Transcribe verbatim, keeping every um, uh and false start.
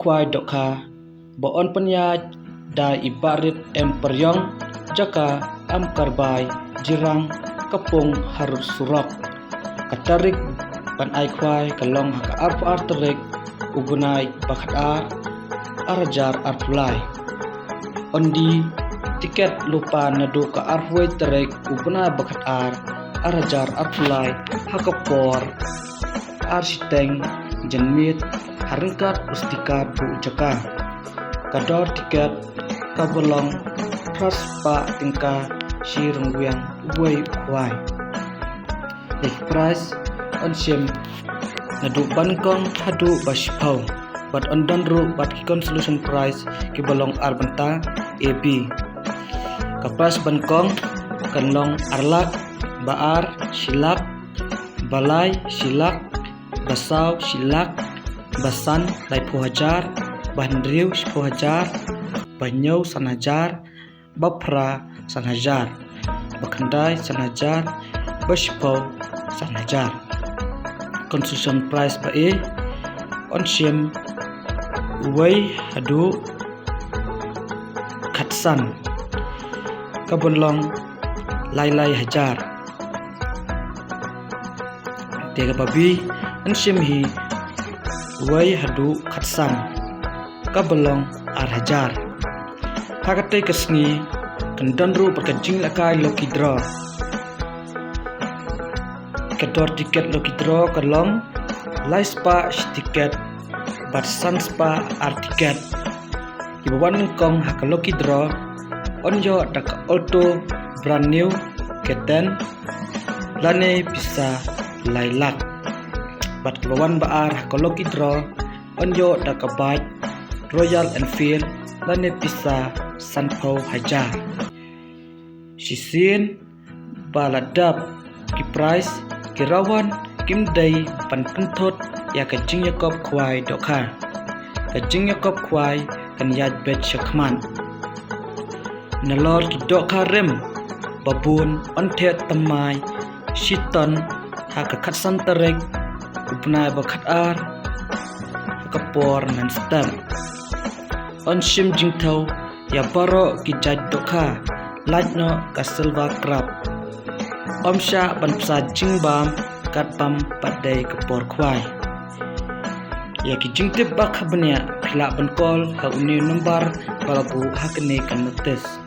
khwai dohkha ba yn pynïaid da i Bah Rit M Pariong, jaka Amkarbai, Jirang, Kapung, harud surok. Ka tarik ban ai khwai ka long ha ka arphew ar tarik u bnai ba khatar, ar hajar arphew lai. Yn die tiket lypa naduh ka arphew wei tarik u bnai ba khatar, ar hajar arphew lai, ha ka por ar shiteng janmiet, ha ryngkat u sticker buh jaka. Ka dor tiket kaba long phra spah tyngka shi ryngwiang uwei u khwai. Ïa ki prize yn shim naduh banyngkong haduh ba shiphew, bad yn don ruh bad ki consolation prize kiba long ar bynta A B. Ka prize banyngkong kan long ar lak, ba ar shi lak, ba lai shi lak, ba saw shi lak, ba san laiphew hajar, ba hynriew shiphew hajar, ba hynñiew san hajar, ba phra san hajar, ba khyndai san hajar, ba shiphew san hajar. Consolation prize ba A yn shim uwei haduh khatsan, kaban long lai lai hajar. Te kaba B yn shim hi uwei haduh khatsan, kaba long ar hajar. Ha katei ka sngi kan don ruh bad ka jingïalehkai lucky draw. Ka dor tiket lucky draw ka long lai spah shi tiket bad san spah ar tiket. Kiba wan nyngkong ha ka lucky draw yn ïoh da ka Alto brand new K ten lane pisa lai lak. Bad kiba wan ba ar ha ka lucky draw yn ïoh da ka bike Royal Enfield lane pisa sanphew hajar. Shisien ba la dap ki prize, ki rangwan kim dei ban pynthut ïa ka jingïakop khwai dohkha. Ka jingïakop khwai kan ïaid beit shakhmat. Nalor ki dohkha rim ba bun yn thied thymmai shi ton ha ka khatsan tarik u bnai ba khatar, ha ka por mynstep. Yn shim jingthew ïa baroh ki jait dohkha, lait noh ka silver carp. Ym shah ban bsa jingbam katba ym pat dei ka por khwai. Ïa ki jingtip ba kha bniah phi lah ban call ha une u number ba la buh ha kane ka notice.